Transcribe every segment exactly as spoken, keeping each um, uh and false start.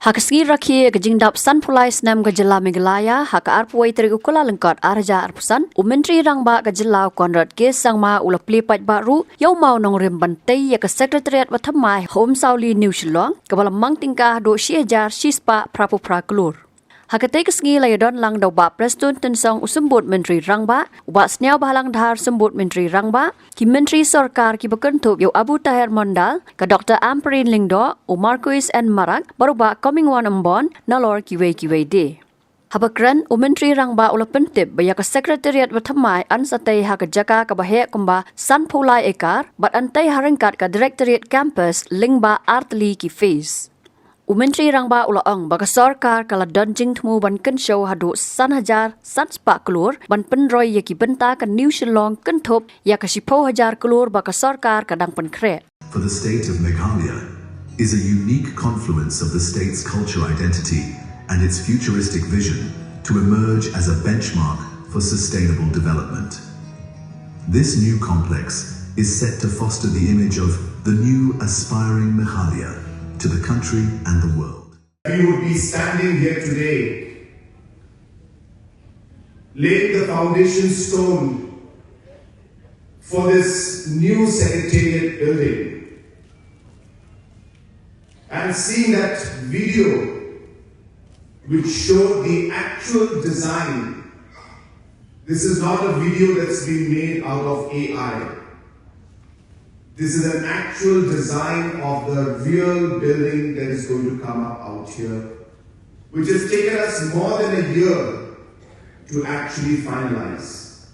Ha ka sngi rakhe ka jingdap sanphew lai snem ka jylla Meghalaya, ha ka arphew wei tarik u Kyllalyngkot ar hajar arphew san, u Myntri Rangbah ka jylla u Conrad K Sangma u la plie paidbah ruh ïa u mawnongrim ban tei ïa ka Secretariat bathymmai ha Umsawli New Shillong, kaba la mang tyngka haduh shi hajar shispah phraphew phra klur. Ha katei ka sngi la ïadon lang da u Bah Prestone Tynsong u Symbud Myntri Rangbah, u Bah Sniawbhalang Dhar Symbud Myntri Rangbah, ki Myntri Sorkar kiba kynthup ïa u Abu Taher Mondal, ka Doktor Ampareen Lyngdoh, u Marcuise N Marak, bad u Bah Comingone Ymbon, nalor kiwei kiwei de. Haba kren, u Myntri Rangbah u la pyntip ba ïa ka Secretariat bathymmai yn sa tei ha ka jaka kaba heh kumba sanphew lai ekar, bad yn tei ha ryngkat ka Directorate Campus lyngba artylli ki phase. U Myntri Rangbah u la ong ba ka sorkar ka la don jingthmu ban kynshew haduh san hajar sanspah klur ban pynroi ïa ki bynta ka New Shillong, kynthup ïa ka shiphew hajar klur ba ka sorkar ka dang pynkhreh. For the state of Meghalaya is a unique confluence of the state's cultural identity and its futuristic vision to emerge as a benchmark for sustainable development. This new complex is set to foster the image of the new aspiring Meghalaya to the country and the world. We would be standing here today, laying the foundation stone for this new secretariat building, and seeing that video which showed the actual design. This is not a video that's been made out of A I. This is an actual design of the real building that is going to come up out here, which has taken us more than a year to actually finalize.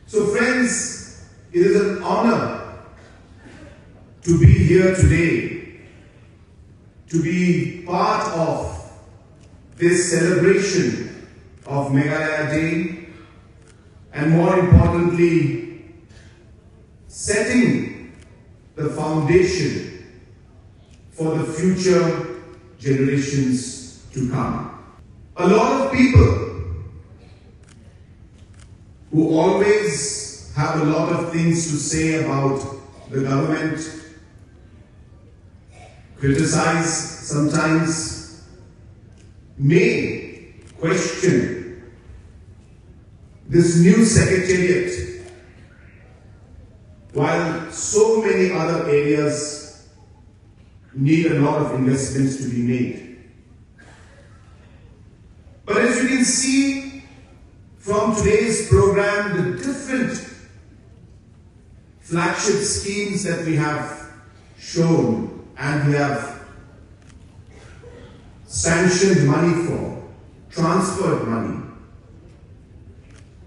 So, friends, it is an honor to be here today, to be part of this celebration of Meghalaya Day, and more importantly, setting the foundation for the future generations to come. A lot of people who always have a lot of things to say about the government, criticize sometimes, may question this new secretariat, while so many other areas need a lot of investments to be made. But as you can see from today's program, the different flagship schemes that we have shown and we have sanctioned money for, transferred money.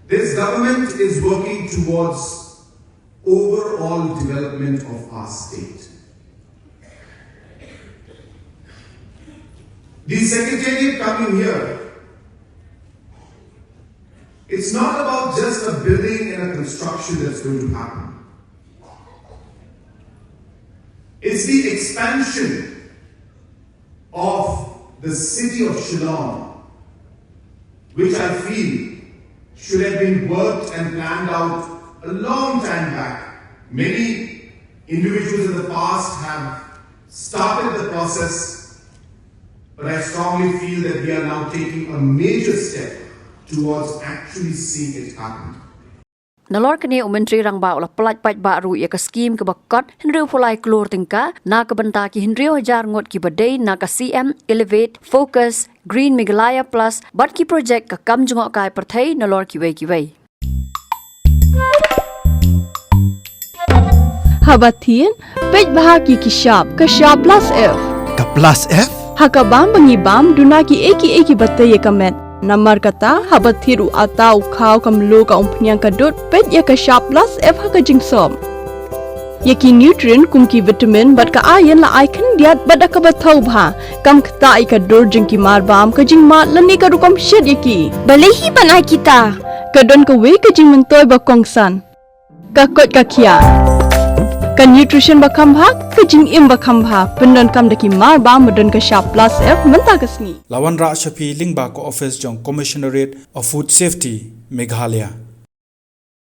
This government is working towards overall development of our state. The secretariat coming here, it's not about just a building and a construction that's going to happen. It's the expansion of the city of Shillong, which I feel should have been worked and planned out a long time back. Many individuals in the past have started the process, but I strongly feel that we are now taking a major step towards actually seeing it happen. Nalor kane u Myntri Rangbah u la pyllait paidbah ruh ïa ka skim kaba kot hynriew phew lai klur tyngka na ka bynta ki hynriew hajar ngut kiba dei na ka C M Elevate, Focus, Green Meghalaya Plus bad ki projek ka kam jngohkai pyrthei nalor kiwei kiwei. Haba thied, peit bha ki ki shap, ka shap plus F. Ka plus F? Ha ka bam ba ngi bam, duna ki ei ki ei kiba tei ïa ka met. Namar kata, haba thied u atta, u khaw, ka mluh, ka umphniang, ka dud, peit ïa ka shap plus F ha ka jingsop. Ïa ki nutrient kum ki vitamin bad ka iron la ai khyndiat bad da kaba thaw bha. Kam ktah ïa ka dur jong ki marbam, ka jingmad lane ka rukom shet ïa ki. Balei hi ban ai kita? Ka don kawei ka jingmyntoi ba kongsan. Ka koit ka khiah. Ka nutrition ba kham bha, ka jingim ba kham bha. Pyndonkam da ki marbam ba don ka shap plus F mynta ka sngi. La wanrah sha phi lyngba ka office jong Commissionerate of Food Safety, Meghalaya.